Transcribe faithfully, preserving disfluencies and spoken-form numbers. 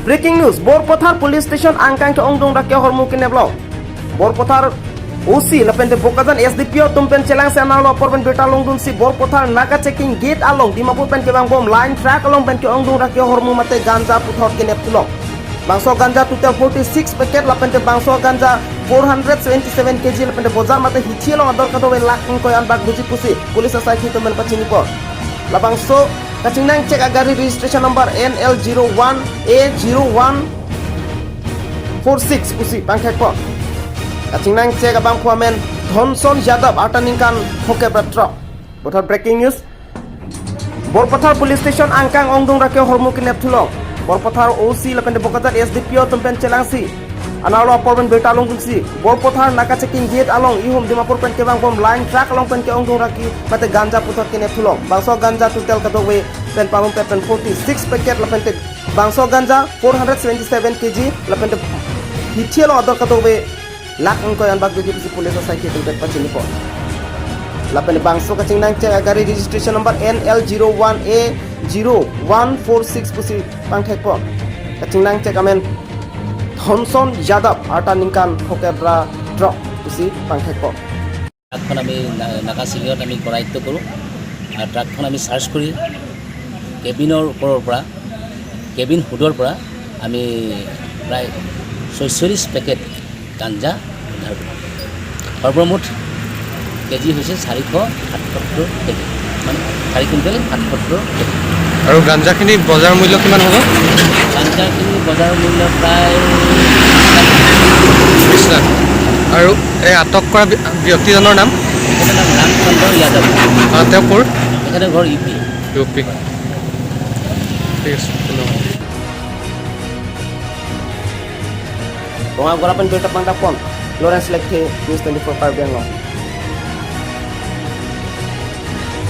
Breaking news, Borpathar Police Station angkang ke-ongdung ra ke-ahormu kenep lo. Borpathar O C lapente Bokajan S D P O atum pen chelangsi anerlo apor pen birta longdunsi Borpathar Naga checking gate along Dimapur pen kevangbom line truck along pen ke-ongdung ra ke-ahormu mate ganja puthot kenep thulo. Bangso ganja total forty-six packet lapente bangso ganja four hundred seventy-seven K G lapente bojar mate hithi along ador kadokave lakh ingkoi anbak doji pusi police asaikhi atum pen pachinipo. Labangso kachingnang check agari registration number N L zero one A zero one four six pusi pangthekpo. Kachingnang check abangphu amen Dhonson Yadav, arta ningkan phokep ra throk. Bothar breaking news, Borpathar Police Station angkang ongdung ra ke-ahormu kenep thulo. Borpathar O C lapente Bokajan S D P O atum pen chelangsi anerlo apor pen birta longdunsi Borpathar Naga checking gate along ihum Dimapur pen kevangbom line truck along pen ke-ongdung ra ke mate ganja puthot kenep thulo. Bangso ganja total kadokave pen pangrumpet pen forty-six packet lapente bangso ganja four hundred seventy-seven K G lapente hithi along ador kadokave lakh ingkoi anbak doji pusi police asaikhi atum pen pachinipo. Lapente bangso kachingnang check agari registration number N L zero one A zero one four six pusi pangthekpo. Kachingnang check amen Dhonson Yadav, arta ningkan phokep ra throk pusi pangthekpo. ট্ৰাকখন আমি না- নাকা চেকিঙত আমি কৰায়ত্ব কৰোঁ। আৰু ট্ৰাকখন আমি চাৰ্চ কৰি কেবিনৰ ওপৰৰ পৰা, কেবিন হুডৰ পৰা আমি প্ৰায় ছয়চল্লিছ পেকেট গাঞ্জা উদ্ধাৰ কৰোঁ। সৰ্বমুঠ কেজি হৈছে চাৰিশ সাতসত্তৰ কেজি, মানে চাৰি কুইণ্টেল সাতসত্তৰ কেজি। আৰু গাঞ্জাখিনি বজাৰ মূল্য কিমান হ'ব? গাঞ্জাখিনি বজাৰ মূল্য প্ৰায় বিশ লাখ। আৰু এই আটক কৰা ব্য- ব্যক্তিজনৰ নাম? তেখেতৰ নাম ৰামচন্দ্ৰ যাদৱ। আহ, তেওঁ ক'ৰ? তেখেতৰ ঘৰ ইউ পি। U P. ঠিক আছে, ধন্যবাদ। Bongagora pen birta pangdapon, Lawrence Lekthe, News twenty-four Karbi Anglong.